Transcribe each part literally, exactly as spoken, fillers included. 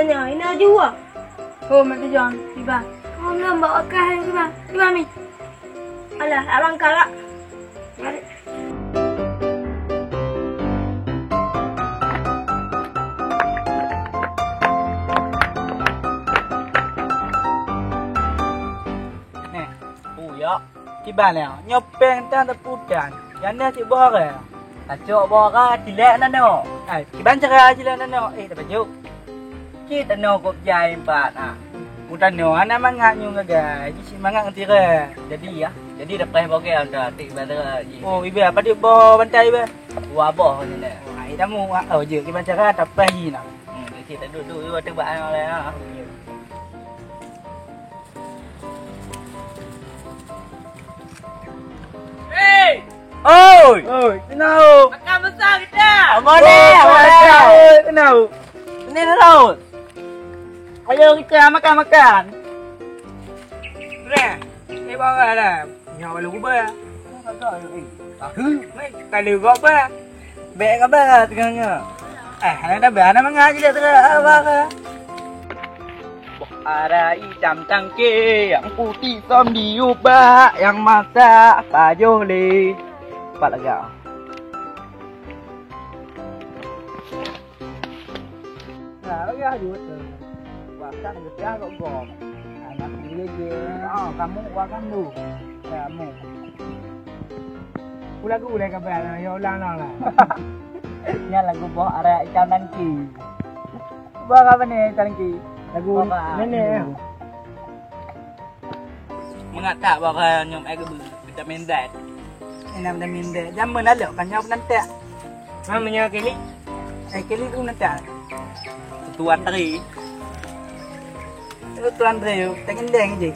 Ina, ina jua. Oh, mak tujuan, tiba. Oh, belum bawa kah tiba. Tiba mi. Alah, abang karak. Neh, uyak. Kiban ya, nyoe péng tan teuputan. Janda cit boh orang. Tacok boh orang, cilek nanoe. Ai, kiban cara cilek nanoe. Eh, tapajuk. Cit tanoe kop jai empat, ha. Mu tanoe, hana mangat nyueng gagai. Ji cit mangat ngon tira. Jadi ya, jadi lepas bogel dah, tik bandera ji. Oh, ibe apa dia boh bantai ibe? Dua boh ni dah. Ai, tamu, oh, je, kiban cara tapai ji nak. Hmm, cit tak duduk, duduk, duduk, duduk, duduk, duduk. Hei! Oi! Oi, kenal? Makan besar kita! Aman eh, aman eh. Oi, kenal? Ini laut. Ayo kita makan-makan. Dah. Eh, bawa dah. Nyawa lu gubah. Aku. Mai kali gobah. Bèk ka brat teungoh nyoe. Eh, hana tabah, hana mangat jih dah teuka, ah, bah ka. Boh ara itam tangke, nyang putéh som diubah, nyang masak pajoh lé. Pat lagak. Nah, lagak hajut tu. Wakang geudah kok gom. Anak dia je. Ah, kamu wakang tu. Kamu. Ku lagu lé ka brat, ya ulang, ulang lah. Nyan lagu boh ara itam tangki. Boh apa ni tangki? Lagu boh apa? Nenek, ya. Mangat that boh ara nyom ai geubeu vitamin Z. Ina vitamin Z. Jameun alok kan nyoe penantak. Ha, meunyoe kili? Eh, kili pun nantak. Tuan Tri. Tuan Tri, tangan deng je.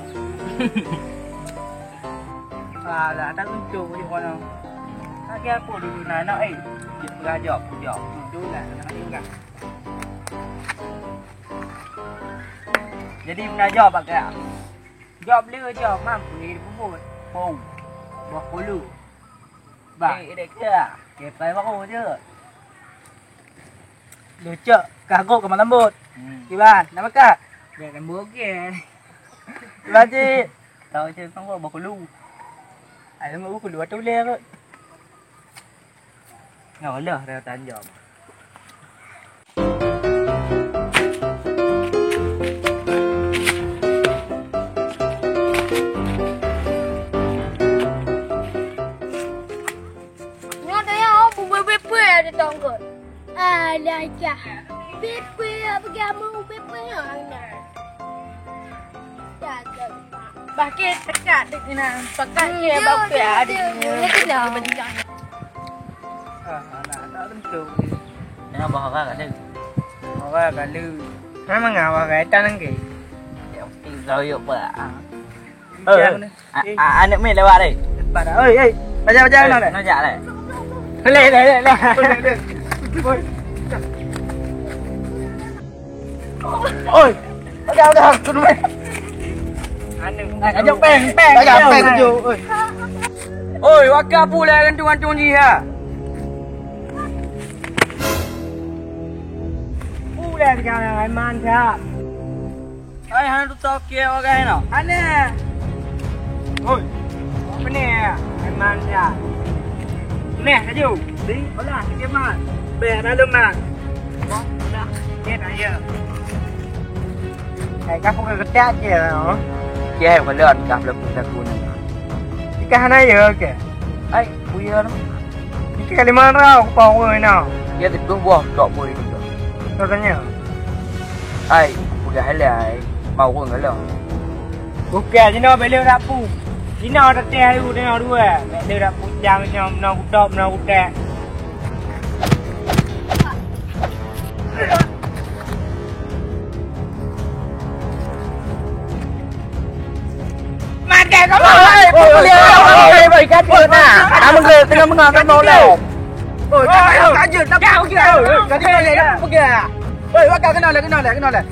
Alah, tak lucu je kono. Lagi apa dulu nak, nak, eh? Dia pengajak, pujak. Dulu nak, nak tinggal. Jadi pengajak bak gerak. Job le job, mampu jadi puput. Pung. Buah pulu. Bah. Eh, dek ke? Kepai baru je. Lucok, kagok ke malam bot. Hmm. Kiban, nama kah? Dia kan bogel. Kiban cik. Tahu cik, sama buah pulu. Ada buah pulu atau boleh kot. Nyoe lheueh raya tanjong. Nyoe daya, oh, bubé-bubé ada tongkot. Alah, jah. Bubé, apa kamu bubé, ah, nah. Bakit dekat dek kena pakai ya, bakit ada. Ah, anak tak tentu. Tengah bawa orang kat dia. Orang kat dia. Memang ngah orang kaitan lagi. Ya, mesti kau yuk, Pak. Eh, anak meh lewat deh. Oi, oi. Baca, baca, eh, nak, nak jak leh. Leh, leh, leh, leh. Oi. Udah, udah, turun, eh. Anu. Nak ajak peng, peng. Ajak peng tu, oi. Oi, wakah pula gantung-gantung jih ha. Pula sekarang, ai mantap. Ai hana tutoe kieu wagai noh. Hana. Oi. Apa ni? Ai mantap. Meh laju. Di, olah, sikit mat. Beh, lalu mat. Olah, sikit aja. Hai, kah pukul ketat je, oh. Cek, belum, kah belum kita guna. Ikan hana ya, ke? Ai, buya tu. Ikan lima rau, aku pau orang ni. Dia tu buah, tak boleh juga. Katanya. Ai, peugah halai, mau ureueng galak. Bukan, jinoe bèk lé rapu. Jinoe taté ayu deungoe dua. Bèk lé rapu jang nyoe, meunoe kutok, meunoe kutek. Makai kau. Oi, oi, oi, oi, oi, oi, oi, kata na. Kamu ke tengah mengang kan mau lah. Oi, oi, oi, tak je, tak pergi. Oi, oi, tadi kau lihat apa pergi? Oi, wakak kenal lah, kenal lah, kenal lah.